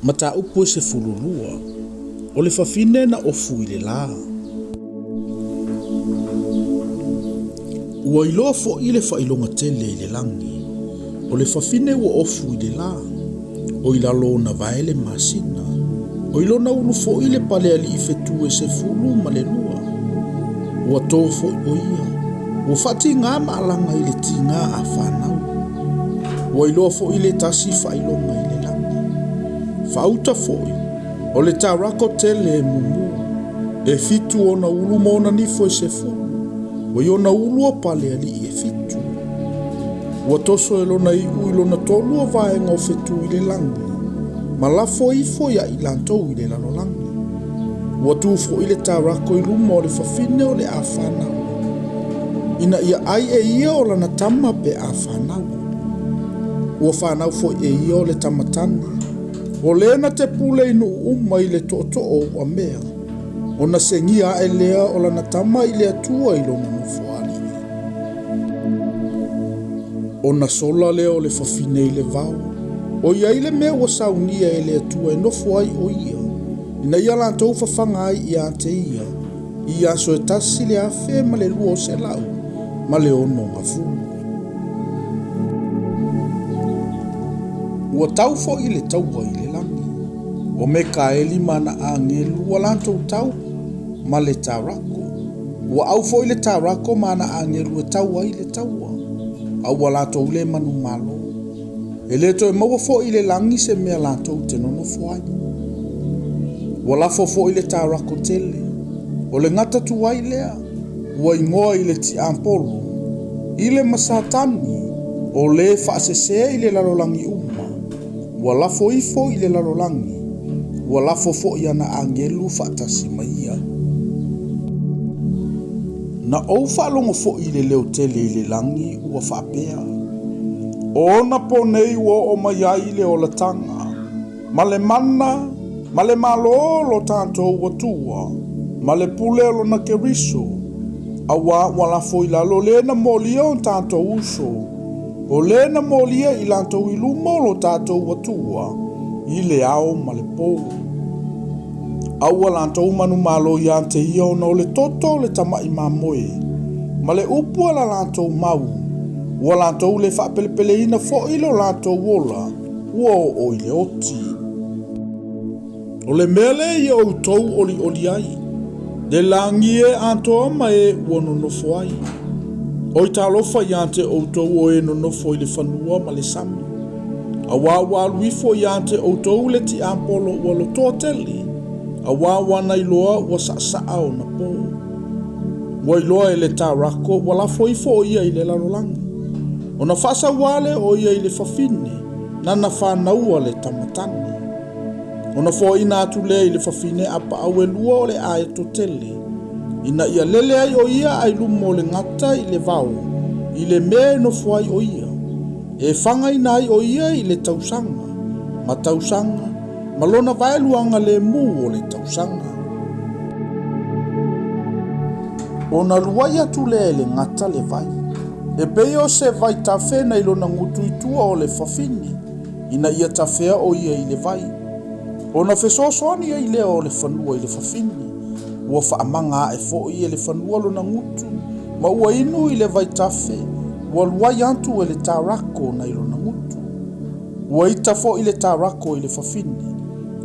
Mataupu e 12, O le fafine na ofu i le la. Ua iloa foi le faailoga tele i le lagi, o le fafine ua ofu i le la, o i lalo ona vae le masina, o i lona ulu foi le palealii fetu e 12. Ua to foi o ia, ua faatigā maalaga i le tigā a fanau. Ua iloa foi le tasi faailoga i le lagi. Faauta foi, o le tarako tele e mumu, e 7 ona ulu ma ona nifo e 10, ua i ona ulu o palealii e 7. Ua toso e lona iu i lona 3 o vaega o fetu i le lagi, ma lafo ifo ia i latou i le lalolagi. Ua tu foi le tarako i luma o le fafine o le a fanau, ina ia ai e ia o lana tama pe a fanau. Ua fanau foi e ia o le tamatane, o le na te pule i nuu uma i le tootoo o uamea, ona segia ae lea o lana tama i le Atua i lona nofoalii. Ona sola lea o le fafine i le vao, o i ai le mea ua saunia e le Atua e nofo ai o ia, ina ia latou fafaga ai ia te ia, i aso e 1260. Ua tau foi le taua i le lagi, o Mekaeli ma ana agelu ua latou tau ma le tarako. Ua au foi le tarako ma ana agelu e tau ai le taua, a ua latou le manumalo. E le toe maua foi i le lagi se mea latou te nonofo ai. Ua lafo foi le tarako tele, o le gata tuai lea, ua igoa i le tiapolo, i le ma Satani, o le faasese i le lalolagi uma, ua lafo ifo i le lalolagi, ua lafo foi ana agelu faatasi ma ia. Na ou faalogo foi i le leo tele i le lagi ua faapea, O ona po nei ua oo mai ai le olataga, ma le mana, ma le malo o lo tatou Atua, ma le pule o lona Keriso, auā ua lafo i lalo le na molia o tatou uso, o le na molia i latou i luma o lo tatou Atua, i le ao ma le po. A ua latou manumalo ia te ia ona o le toto o le tama'i mamoe, ma le upu a la latou mau, ua latou le faapelepeleina foi lo latou ola, ua oo i le oti. O le mea lea ia outou olioli ai, le lagi e atoa ma e ua nonofo ai. Oi talofa ia te outou o e nonofo i le fanua ma le sami. Auā ua alu ifo ia te outou le tiapolo ua lotoa tele, auā ua na iloa ua saasaa ona po. Ua iloa e le tarako ua lafo ifo o ia i le lalolagi. Ona faasauā lea o ia i le fafine, nana fanaua le tamatane. Ona foaina atu lea i le fafine a paau e 2 o le aeto tele, ina ia lele ai o ia ai luma o le gata i le vao, i le mea e nofo ai o ia. E fagaina ai o ia i le tausaga, ma tausaga, ma lona vaeluaga le mu o le tausaga. Ona luai atu lea e le gata le vai, e pei o se vai tafe nai lona gutu i tua o le fafine, ina ia tafea o ia i le vai. Ona fesoasoani ai lea o le fanua i le fafine, ua faamaga ae foi e le fanua lona gutu, ma ua inu i le vai tafe, ua luai atu e le tarako nai lona gutu. Ua ita foi le tarako i le fafine,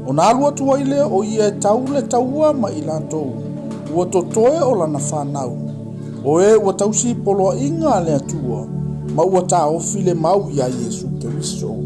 ona alu atu ai lea o ia e tau le taua ma i latou, ua totoe o lana fanau, o e ua tausi poloaiga a le Atua, ma ua taofi le mau ia Iesu Keriso.